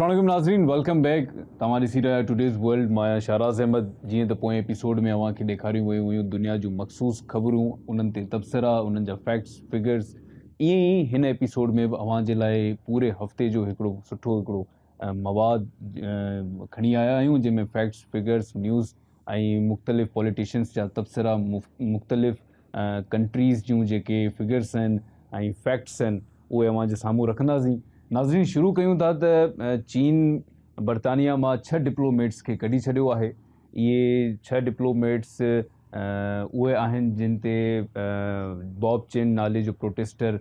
السلام عليڪم ناظرين welcome back توهان ڏسي رهيا آهيو ٽوڊيز ورلڊ مان آهيان شهراز احمد جيئن ته پوئين ايپيسوڊ ۾ اوهان کي ڏيکاريون ويون هيون دنيا جون مخصوص خبرون انهن تي تبصرا انهن جا فيڪٽس فگرز ائين ئي هن ايپيسوڊ ۾ به اوهان جي لاء پوري هفتي جو هڪڙو سٺو هڪڙو مواد کڻي آيا آهيون جنهن ۾ فيڪٽس فگرز نيوز ۽ مختلف پوليٽيشنس جا تبصرا مختلف ڪنٽريز جون جيڪي فگرس آهن ۽ فيڪٽس آهن اهي اوهان جي سامهون رکنداسين. ناظرين شروع ڪيون ٿا ته چين برطانيا مان ڇهه ڊپلوميٽس کي ڪڍي ڇڏيو آهي. اهي ڇهه ڊپلوميٽس اهي آهن جن تي باب چين نالي جو پروٽيسٽر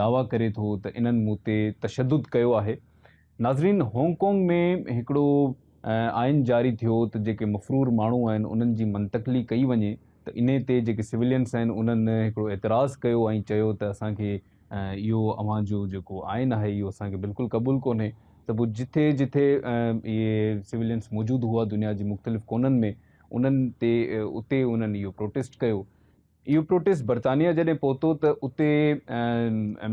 دعويٰ ڪري ٿو ته انهن مون تي تشدد ڪيو آهي. ناظرين هانگ ڪانگ ۾ هڪڙو آئين جاري ٿيو ته جيڪي مفرور ماڻهو آهن انهن جي منتقلي ڪئي وڃي ته انهي تي جيڪي سويلينس آهن انهن هڪڙو اعتراض ڪيو ۽ چيو ته اسان کي اهو اوهان جو جيڪو آئين آهي اهو اسان کي بلڪل قبول ڪونهي ته پوء جٿي جٿي اهي سويلينس موجود هئا دنيا جي مختلف ڪونن ۾ انهن تي اتي انهن اهو پروٽيسٽ ڪيو. اهو پروٽيسٽ برطانيا جڏهن پهتو ته اتي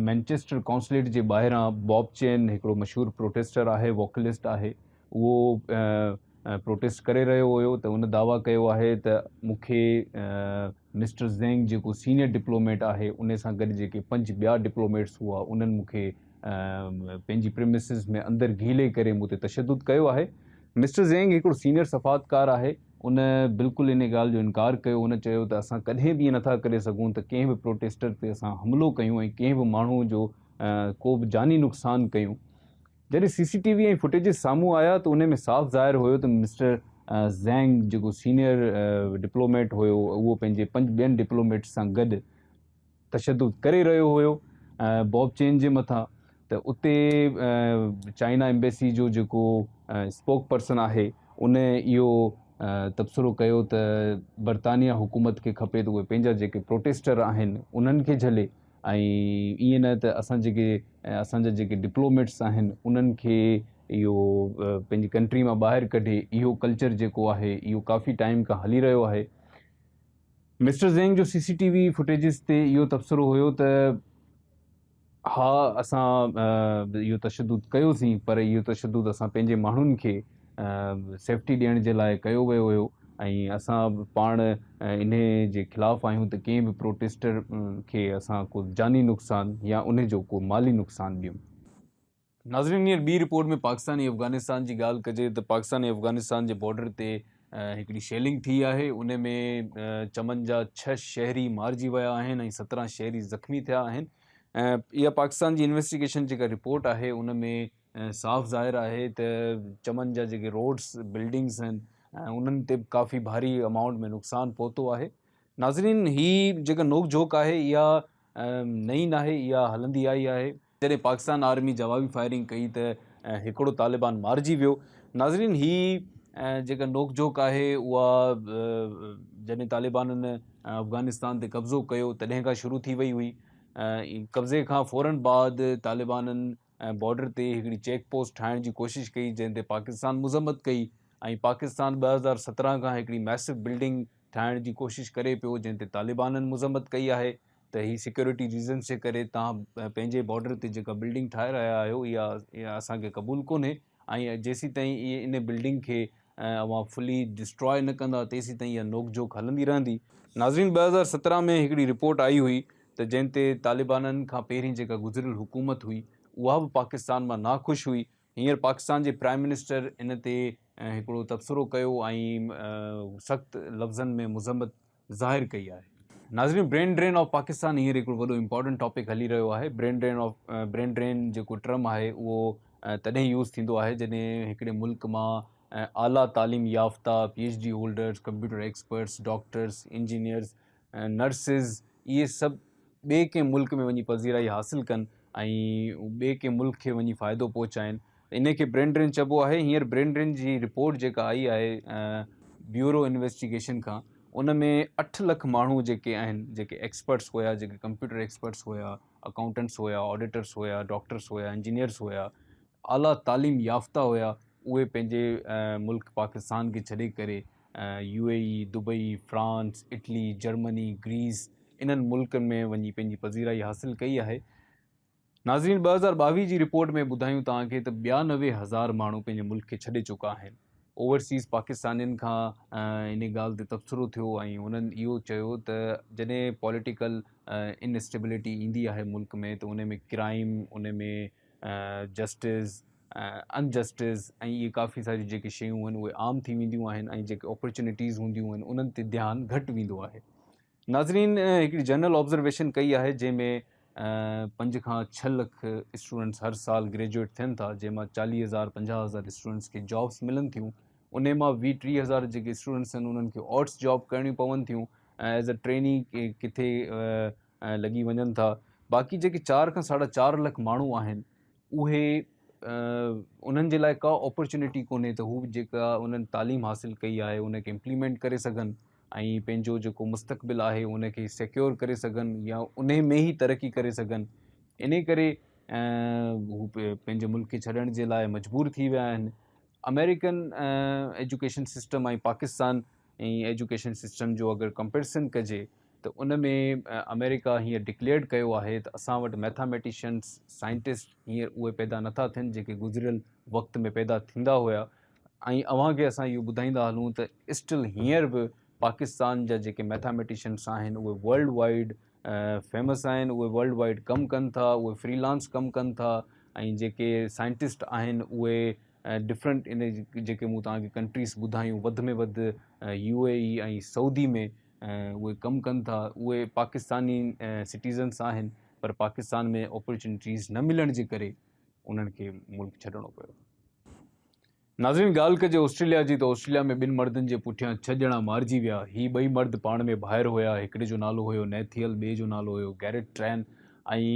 مينچسٽر ڪونسليٽ جي ٻاهران باب چين هڪڙو مشهور پروٽيسٽر آهي ووڪلسٽ آهي اهو پروٽيسٽ ڪري رهيو هيو ته ان دعويٰ ڪيو آهي ته مون کي مسٽر زينگ جيڪو سينيئر ڊپلوميٽ آهي ان سان گڏ جيڪي پنج ٻيا ڊپلوميٽس هئا انهن مون کي پنهنجي پريمسز ۾ اندر گهيلي ڪري مون تي تشدد ڪيو آهي. مسٽر زينگ هڪڙو سينيئر سفارتڪار آهي. ان بلڪل ان ڳالهه جو انڪار ڪيو. هن چيو ته اسان ڪڏهن به ائين نٿا ڪري سگهون ته ڪنهن به پروٽيسٽر تي اسان حملو ڪيون ۽ ڪنهن به ماڻهو جو ڪو به جاني نقصان ڪيون. جڏهن سي سي ٽي وي ۽ فوٽيجز سامهون آيا ته ان ۾ صاف ظاهر هيو ته مسٽر زينگ جيڪو سينيئر ڊپلوميٽ هيو اهو پنهنجي پنج ٻين ڊپلوميٽس سان گڏ تشدد ڪري رهيو هيو بوب چين جي مٿان ته اتي چائنا ايمبيسي جو جيڪو اسپوڪ پرسن آهي ان اهو تبصرو ڪيو ته برطانيا حڪومت کي کپي ته اهي پنهنجا جيڪي پروٽيسٽر آهن انهن کي جهلي ۽ ائين نه ته اسان جيڪي اسان جا جيڪي ڊپلوميٽس آهن انهن کي اهو پنهنجي ڪنٽري مان ٻاهر ڪڍي اهو ڪلچر جيڪو آهي اهو ڪافي ٽائيم کان هلي رهيو آهي. مسٽر زينگ جو سي سي ٽي وي فوٽيجز تي اهو تبصرو هيو ته ها اسان اهو تشدد ڪيوسين پر اهو تشدد اسان پنهنجي ماڻهن کي سيفٽي ڏيڻ جي لاء ڪيو ويو هيو ۽ اسان پاڻ انهي جي خلاف آهيون ته ڪنهن به پروٽيسٽر کي اسان ڪو جاني نقصان يا انهي جو ڪو مالي نقصان ڏيون. ناظرين هينئر ٻي رپورٽ ۾ پاڪستان ۽ افغانستان جي ڳالهه ڪجي ته پاڪستان ۽ افغانستان جي بارڊر تي هڪڙي شيلنگ ٿي آهي ان ۾ چمن جا ڇهه شهري مارجي ويا آهن ۽ 17 شهري زخمي ٿيا آهن اها پاڪستان جي انويسٽيگيشن جيڪا رپورٽ آهي ان ۾ صاف ظاهر آهي ته چمن جا جيڪي روڊس بلڊنگس آهن انهن تي به ڪافي ڀاري امائونٽ ۾ نقصان پهتو آهي ناظرين هي جيڪا نوڪ جهوڪ آهي اها نئين ناهي اها هلندي آئي آهي. جڏهن پاڪستان آرمي جوابي فائرنگ ڪئي ته هڪڙو طالبان مارجي ويو. ناظرين هي جيڪا نوڪ جهوڪ آهي اها جڏهن طالبانن افغانستان تي قبضو ڪيو تڏهن کان شروع ٿي وئي هئي. قبضي کان فورن بعد طالبانن بارڊر تي هڪڙي چيڪ پوسٽ ٺاهڻ جي ڪوشش ڪئي جنهن تي پاڪستان مذمت ڪئي ۽ پاڪستان 2017 کان هڪڙي ميسو بلڊنگ ٺاهڻ جي ڪوشش ڪري پيو جنهن تي طالبانن مذمت ڪئي آهي. ته هي سيڪيورٽي ريزنس جي ڪري توهان پنهنجي بارڊر تي جيڪا بلڊنگ ٺاهي رهيا آهيو اها اسان کي قبول ڪونهي ۽ جيسين تائين اهي ان بلڊنگ کي اوهان فلي ڊسٽراء نه ڪندا تيسين تائين اها نوڪ جهوڪ هلندي رهندي. ناظرين 2017 ۾ هڪڙي رپورٽ آئي هئي ته جنهن تي طالبانن کان پهرين جيڪا گذريل حڪومت هئي اها به پاڪستان مان ناخوش هئي هينئر پاڪستان جي پرائم منسٽر ان تي هڪڙو تبصرو ڪيو ۽ سخت لفظن ۾ مذمت ظاهر ڪئي آهي. ناظرين برين ڊرين آف پاڪستان هينئر هڪڙو وڏو امپارٽنٽ ٽاپڪ هلي رهيو آهي brain drain of brain drain جيڪو ٽرم آهي اهو تڏهن يوز ٿيندو آهي جڏهن هڪڙي ملڪ مان اعليٰ تعليم يافته P H D holders computer experts doctors engineers nurses اهي سڀ ٻئي ڪنهن ملڪ ۾ وڃي پذيرائي حاصل ڪن ۽ ٻئي ڪنهن ملڪ کي وڃي فائدو پهچائن انهي کي برين ڊرين چئبو آهي. هينئر برين ڊرين جي رپورٽ جيڪا آئي آهي بيورو انويسٽيگيشن کان ان ۾ اٺ لک ماڻهو جيڪي آهن جيڪي ايڪسپرٽس هيا جيڪي ڪمپيوٽر ايڪسپرٽس هيا اڪائونٽنٽس هيا آڊيٽرس هيا ڊاڪٽرس هيا انجنيئرس هيا اعليٰ تعليم يافته هيا اهي پنهنجي ملڪ پاڪستان کي ڇڏي ڪري U A E, Dubai, France, Italy, Germany, Greece انهن ملڪن ۾ وڃي پنهنجي پذيرائي حاصل ڪئي آهي. ناظرين 2022 جي رپورٽ ۾ ٻڌايون توهان کي ته 92 هزار ماڻهو پنهنجي ملڪ کي ڇڏي چڪا آهن. اوورسيز پاڪستانين کان ان ڳالهه تي تبصرو ٿيو ۽ انهن اهو چيو ته جڏهن پوليٽيڪل ان اسٽيبلٽي ايندي آهي ملڪ ۾ ته ان ۾ ڪرائيم، ان ۾ جسٽس، ان جسٽس ۽ اهي ڪافي ساريون جيڪي شيون آهن اهي عام ٿي وينديون آهن ۽ جيڪي اپرچونيٽيز هونديون آهن انهن تي ڌيان گهٽ ويندو آهي. ناظرين هڪڙي جنرل آبزرويشن ڪئي آهي جنهن ۾ 5 کان 6 لک اسٽوڊنٽس هر سال گريجوئيٽ ٿين ٿا جنهن مان 40 هزار 50 هزار اسٽوڊنٽس کي جابس ملن ٿيون انهي مان 20 30 هزار جيڪي اسٽوڊنٽس آهن انهن کي آرٽس جاب ڪرڻيون پون ٿيون ۽ ايز اي ٽريني ڪٿي لڳي وڃن ٿا باقي جيڪي 4 کان ساڍا 4 لک ماڻهو آهن اهي انهن جي لاء ڪا اپرچونيٽي ڪونهي ته هو جيڪا انهن تعليم حاصل ڪئي آهي ان کي امپليمينٽ ڪري سگهن ۽ پنهنجو جيڪو مستقبل آهي ان کي سيڪيور ڪري سگهن يا انهي ۾ ئي ترقي ڪري سگهن انهي ڪري هو پنهنجي ملڪ کي ڇڏڻ جي لاء مجبور ٿي ويا آهن. American education system ۽ Pakistan education system جو اگر ڪمپيرسن ڪجي ته ان ۾ آمريڪا هينئر ڊڪليئرڊ ڪيو آهي ته اسان وٽ ميٿاميٽيشنس سائنٽسٽ هينئر اهي پيدا نٿا ٿين جيڪي گذريل وقت ۾ پيدا ٿيندا هيا ۽ اوهان کي اسان اهو ٻڌائيندا هلون ته اسٽل هينئر به پاڪستان جا جيڪي ميٿاميٽيشنس آهن اهي ورلڊ وائيڊ فيمس آهن، اهي ورلڊ وائيڊ ڪم ڪن ٿا، اهي فري لانس ڪم ڪن ٿا ۽ جيڪي سائنٽسٽ آهن اهي ڊفرنٽ ان جيڪي مون توهان کي ڪنٽريز ٻڌايون وڌ ۾ وڌ يو اي اي ۽ سعودي ۾ اهي ڪم ڪن ٿا، اهي پاڪستاني سٽيزنس آهن پر پاڪستان ۾ اپرچونيٽيز نه ملڻ جي ڪري انهن کي ملڪ ڇڏڻو پيو. ناظرين ڳالهه ڪجي آسٽريليا جي ته آسٽريليا ۾ ٻن مردن جي پٺيان ڇهه ڄڻا مارجي ويا. هي ٻئي مرد پاڻ ۾ ڀائر هيا. هڪڙي جو نالو هيو نيٿيل ٻئي جو نالو هيو گيرٽ ٽرين ۽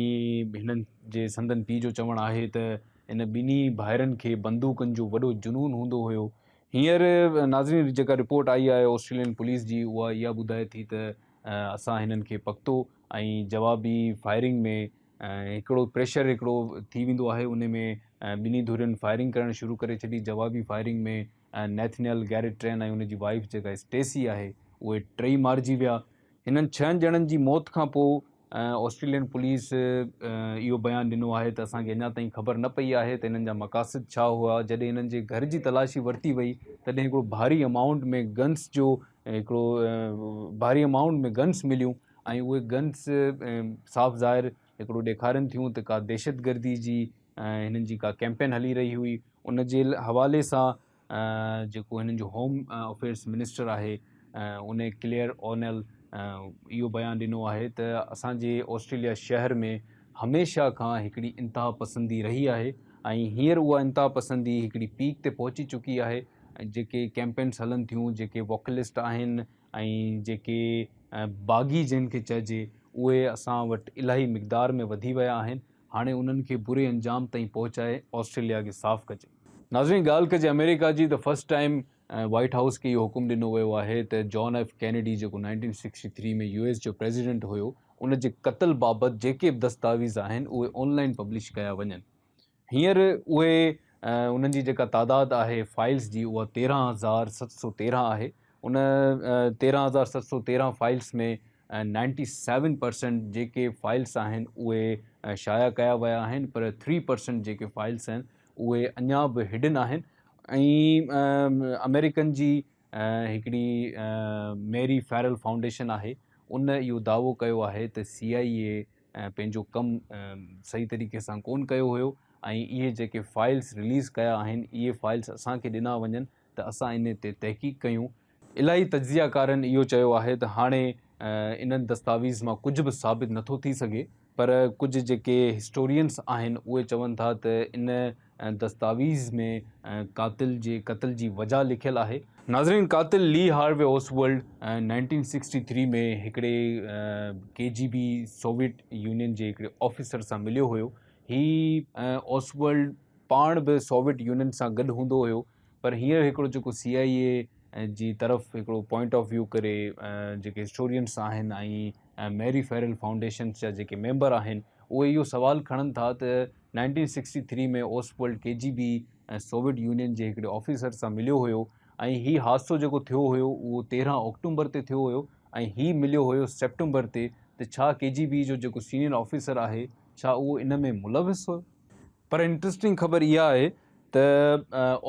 هنن جي سندن پيء جو چوڻ آهي ته ان ٻنهي ڀائرن کي بندوقن جو وڏو جنون هوندو هيو. هينئر ناظرين جيڪا رپورٽ آئي آهي آسٽريلين پوليس جي اها اها ٻڌائي ٿي ته اسان هنن کي پڪتو ۽ جوابي فائرنگ ۾ هڪڙو پريشر هڪڙو ٿي ويندو آهي ان ۾ ٻنهي ڌرين فائرنگ ڪرڻ شروع ڪري ڇڏي جوابي فائرنگ ۾ نيٿنيل گيرٽ ٽرين ۽ ان جي وائيف جيڪا اسٽيسي آهي اهي ٽئي مارجي ويا هنن ڇهن ڄڻن جي موت کان پوء آسٽريلين پوليس اهو بيان ڏنو آهي ته اسان کي اڃا تائين خبر نه پئي آهي ته هنن جا مقاصد ڇا هئا جڏهن هنن جي گهر جي تلاشي ورتي وئي تڏهن هڪڙو ڀاري امائونٽ ۾ گنس جو هڪڙو ڀاري امائونٽ ۾ گنس مليون ۽ اهي گنس صاف ظاهر هڪڙو ڏيکارين ٿيون ته ڪا دهشتگردي جي هنن جي ڪا ڪيمپين هلي رهي هئي ان جي حوالي سان جيڪو هنن جو هوم افيئرس منسٽر آهي ان ڪليئر اونيل اهو بيان ڏنو آهي ته اسان جي آسٽريليا شهر ۾ هميشه کان هڪڙي انتها پسندي رهي آهي ۽ هينئر اها انتها پسندي هڪڙي پيڪ تي پهچي چڪي آهي جيڪي ڪيمپينس هلن ٿيون جيڪي ووڪلسٽ آهن ۽ جيڪي باغي جنهن کي چئجي اهي اسان وٽ الاهي مقدار ۾ وڌي ويا آهن هاڻي انهن کي بري انجام تائين پهچائي آسٽريليا کي صاف ڪجي. ناظرين ڳالهه ڪجي آمريڪا جي ته فرسٽ ٽائيم وائيٽ هائوس کي اهو حڪم ڏنو ويو آهي ته جان ايف ڪينيڊي جيڪو 1963 ۾ يو ايس جو پريزيڊنٽ هيو ان جي قتل بابت جيڪي به دستاويز آهن اهي آن لائين پبلش ڪيا وڃن. هينئر اهي انهن جي جيڪا تعداد آهي فائلز جي اها 13713 آهي. ان 13713 فائلز ۾ 97% جيڪي فائلز آهن اهي شايع ڪيا ويا آهن پر 3% جيڪي فائلز آهن اهي اڃا به هڊن آهن ۽ آمريڪن جي هڪڙي ميري فيرل فائونڊيشن آهي ان اهو دعوو ڪيو آهي ته سي آء اي پنهنجو ڪم صحيح طريقي سان ڪون ڪيو هيو ۽ اهي جيڪي فائلز رليز ڪيا آهن اهي فائلز اسان کي ڏنا وڃن ته اسان انهي تي تحقيق ڪيون. الاهي تجزيه ڪارن اهو چيو آهي ته هاڻي انهن دستاويز مان ڪجهه به ثابت نٿو ٿي سگهي پر ڪجهه جيڪي هسٽورينس آهن اهي چون ٿا ته ان دستاويز ۾ قاتل جي قتل جي وجهه لکيل آهي. ناظرين قاتل لي هاروي اوسولڊ 1963 ۾ هڪڙي K G B Soviet Union جي هڪڙي آفيسر سان مليو هيو. هي اوسولڊ پاڻ به سوويت يونين سان گڏ هوندو هيو پر هينئر هڪڙو جيڪو سي آء اي جي طرف هڪڙو پوائنٽ آف ويو ڪري جيڪي هسٽورينس آهن ۽ ميري فيرل فائونڊيشنس جا جيڪي ميمبر آهن اهي اهو سوال کڻن ٿا ته 1963 ۾ Oswald K G B ۽ Soviet Union جي هڪڙي آفيسر سان مليو هيو ۽ هي حادثو جيڪو ٿيو هيو اهو 13 آڪٽومبر تي ٿيو هيو ۽ هي مليو هيو سيپٽمبر تي ته ڇا ڪي جي بي جو جيڪو سينيئر آفيسر آهي ڇا اهو ان ۾ ملوث هيو؟ پر انٽرسٽنگ خبر اها آهي ته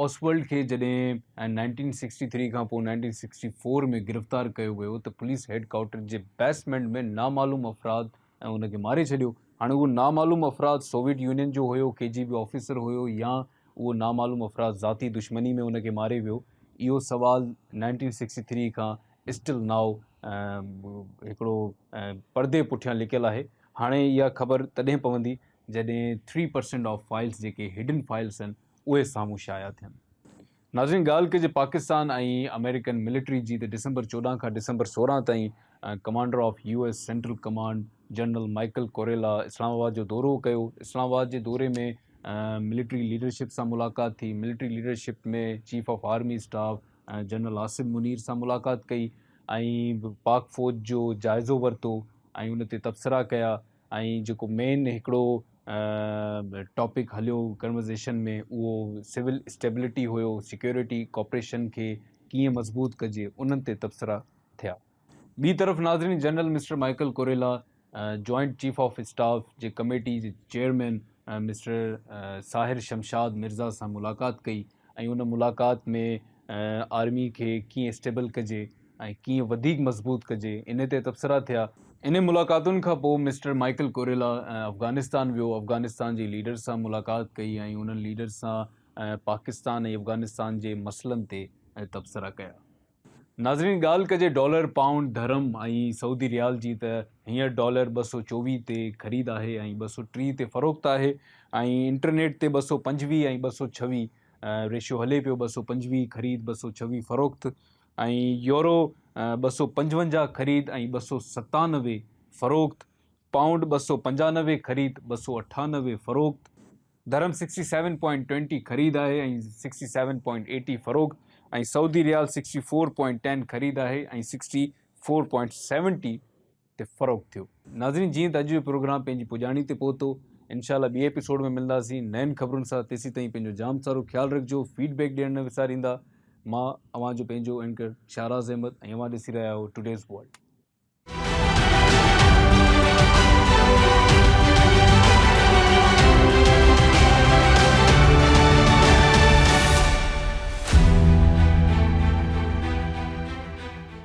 اوسولڊ کي جڏهن 1963 کان پوء 1964 ۾ گرفتار ڪيو ويو ته پوليس هيڊ ڪوارٽر جي بيسمينٽ ۾ نامعلوم افراد ان کي ماري ڇڏيو. هاڻي اهو نامعلوم افراد سوويت يونين جو هيو، ڪي جي بي آفيسر هيو يا اهو نامعلوم افراد ذاتي دشمني ۾ ان کي ماري ويو، اهو سوال 1963 کان اسٽل نائو هڪڙو پردي پٺيان لڪيل آهي. هاڻي اها خبر تڏهن پوندي جڏهن ٿري پرسنٽ آف فائلز جيڪي هڊن فائلز آهن اهي سامهون شايع ٿين. ناظرين ڳالهه ڪجي پاڪستان ۽ آمريڪن ملٽري جي ته ڊسمبر 14 کان ڊسمبر 16 تائين commander of U S central command general Michael Kurilla Islamabad جو دورو ڪيو. اسلام آباد جي دوري ۾ ملٽري ليڊرشپ سان ملاقات ٿي. Military leadership ۾ chief of army staff general Asim Munir سان ملاقات ڪئي ۽ پاڪ فوج جو جائزو ورتو ۽ ان تي تبصرا ڪيا ۽ جيڪو مين هڪڙو ٽاپڪ هليو ڪنورزيشن ۾ اهو سول اسٽيبلٽي هيو، سيڪيورٽي ڪوپريشن کي ڪيئن مضبوط ڪجي انهن تي تبصرا ٿيا. ٻي طرف ناظرين general mister Michael Kurilla joint chief of staff جي ڪميٽي جي چيئرمين مسٽر ساحر شمشاد مرزا سان ملاقات ڪئي ۽ ان ملاقات ۾ آرمي کي ڪيئن اسٽيبل ڪجي ۽ ڪيئن وڌيڪ مضبوط ڪجي ان تي تبصرا ٿيا. انهن ملاقاتن کان پوء مسٽر مائيڪل ڪوريلا افغانستان ويو، افغانستان جي ليڊرز سان ملاقات ڪئي ۽ انهن ليڊرز سان پاڪستان ۽ افغانستان جي مسئلن تي تبصرا ڪيا. ناظرين ڳالهه ڪجي ڊالر، پائونڊ، درهم ۽ سعودي ريال جي ته هينئر ڊالر 224 تي خريد آهي ۽ 230 تي فروخت آهي ۽ انٽرنيٽ تي 225 ۽ 226 ريشو هلي پيو 225 خريد 226 فروخت ۽ يورو 255 خريد ۽ 297 فروخت، پائونڊ 295 خريد 298 فروخت، درهم 67.20 خريد آهي ۽ 67.80 فروخت ۽ سعودي ريال 64.10 خريد آهي ۽ 64.70 تي فروخت ٿيو. ناظرين جيئن ته اڄ جو پروگرام پنهنجي پڄاڻي تي پهتو انشاء الله ٻئي ايپيسوڊ ۾ ملنداسين نين خبرن سان تيسين تائين پنهنجو جام سارو خيال رکجو فيڊ بيڪ ڏيڻ نه وساريندا مان اوهان جو پنهنجو اينڪر شاهراز احمد ۽ اوهان ڏسي رهيا آهيو ٽوڊيز ورلڊ.